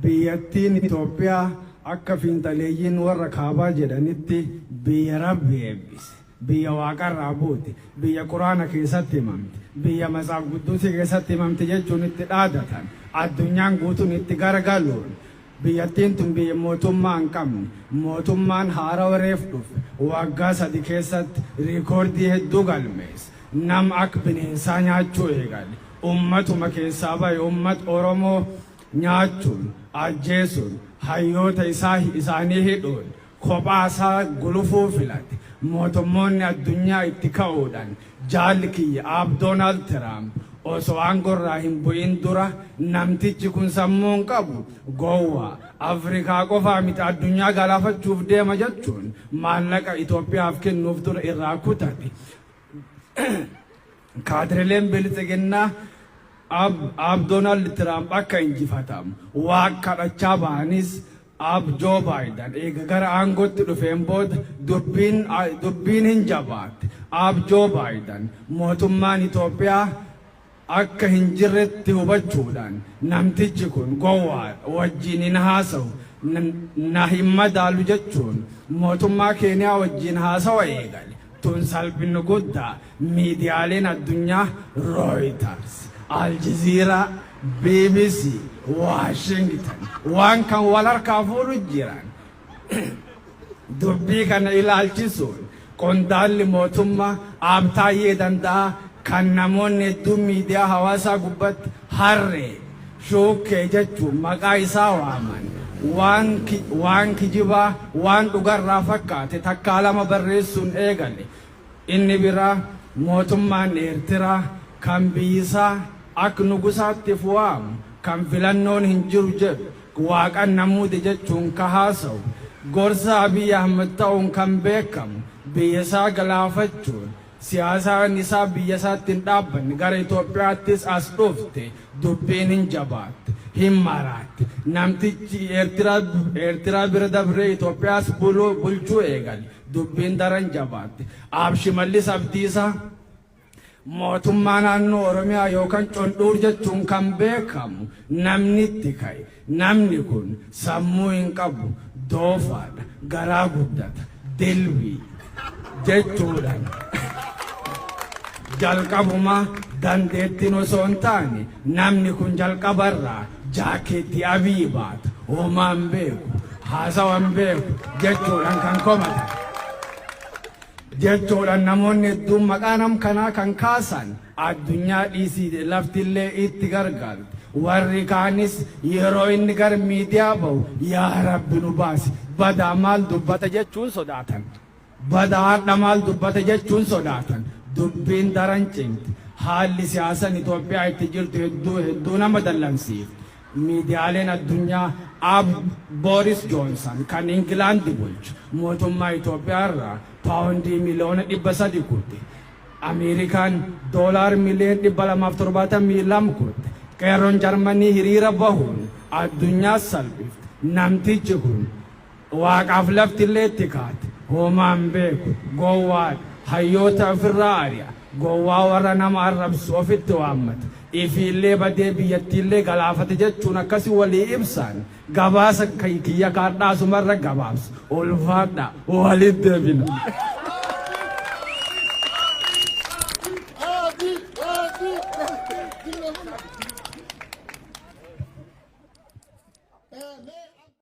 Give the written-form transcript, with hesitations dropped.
Biyyattiin Itoophiyaa akka fiinxaleeyyiin warra kaabaa jedhanitti biyya Rabbi eebbise, biyya waaqarraa buute, biyya Quraana keessatti himamte, biyya Matsaaf Qudduusii keessatti himamte jechuun itti dhaadatan, addunyaan guutuun itti garagaluun, biyyattiin tun biyya mootummaa hin qabne, mootummaan haarawa reef dhufe waggaa 3 keessatti riikoordii hedduu galmeesse, nam ak bineensaa nyaachuu eegale, ummatuma keessaa bahe ummat Oromoo nyaachuun, ajjeesuun, hayyoota isaa isaanii hidhuun kophaa isaa gulufuu filate. Mootummoonni addunyaa itti ka'uudhaan jaalli kiyya Aab Doonaald Tiraamp osoo aangorraa hin bu'in dura namtichi kun sammuu hin qabu, gowwaa, Afrikaa qofaa miti addunyaa galaafachuuf deema jechuun maallaqa Itoophiyaaf kennuuf ture irraa kutate. Kaadireleen Biltsiginnaa Aab Doonaald Tiraamp akka injifatamu Waaq kadhachaa bahanis Aab Joo Baayidan eega gara aangootti dhufeen booda dubbiin dubbiin hin jabaatte. Aab Joo Baayidan mootummaan Itoophiyaa akka hin jirretti hubachuudhaan namtichi kun gowwaadha, wajjiin hin haasawu, na hin madaalu jechuun mootummaa Keeniyaa wajjiin haasawa eegale. Tun salphinna guddaa miidiyaaleen addunyaa Reuters, Aljazeera, bbc, Washington waan kan wal harkaa fuudhu jiran. Dubbii kana ilaalchisuun qondaalli mootummaa Aab Taayyee Danda'aa kan namoonni hedduun miidiyaa hawaasaa gubbatti harree, shuukkee jechuun maqaa isaa waaman waan waan kijibaa waan dhugarraa fakkaate takkaa lama barreessuun eegale. Inni biraa mootummaan Eertiraa kan biyyisaa ak nugusaatti if waamu, kan filannoon hin jiru jedhu, Waaqan na muude jechuun ka haasawu, gorsaa Abiy Ahmed ta'uun kan beekamu, biyya isaa galaafachuun siyaasaan isaa biyya isaatti hin dhaabbanne gara Itoophiyaattis as dhufte dubbiin hin jabaatte, hin maraatte. Namtichi Eertiraa bira dabree Itoophiyaas bulchuu eegale. Dubbiin daran jabaatte. Aab Shimallis Abdiisaa Mootummaa naannoo Oromiyaa yookan Condhuur jechuun kan beekamu namni itti ka'e. Namni kun sammuu hin qabu, doofaadha, garaa guddata, dilbii jechuudhan jalqabumaa dandeettiin osoo hin taane namni kun jalqabarraa jaakeettii Abiy baata, homaa hin beeku, haasawa hin beeku jechuudhan kan komatan. Jechuudhaan namoonni hedduun maqaa nam kanaa kan kaasan addunyaa dhiisii laftillee itti gargaalte. Warri kaanis yeroo inni gara miidiyaa bahu yaa Rabbi nu baasi badaa maal dubbata jechuun sodaatan. Badaa har'a maal dubbata jechuun sodaatan. Dubbiin daran cimte. Haalli siyaasan Itoophiyaa itti jirtu hedduu hedduu nama dallansiifte. Miidiyaaleen addunyaa Aab Booris Joonsan kan Ingilaandi bulchu mootummaa Itoophiyaa irraa paawondii miliyoona 300 kutte. Ameerikaan doolaar miliyoon 272 kutte. Qeerroon Jarmanii hiriira bahuun addunyaas salphifte. Namtichi kun Waaqaaf laftillee itti kaate. Homaa hin beeku. Gowwaadha. Hayyoota ofirraa ari'a. Gowwaa warra nama arrabsu ofitti waammata. Ifiillee badee biyyattiillee galaafate jechuun akkasi walii ibsan. Gabaasa kiyya ka hardhaa asumarra gabaabsa. Ulfaadhaa. Walitti deebina.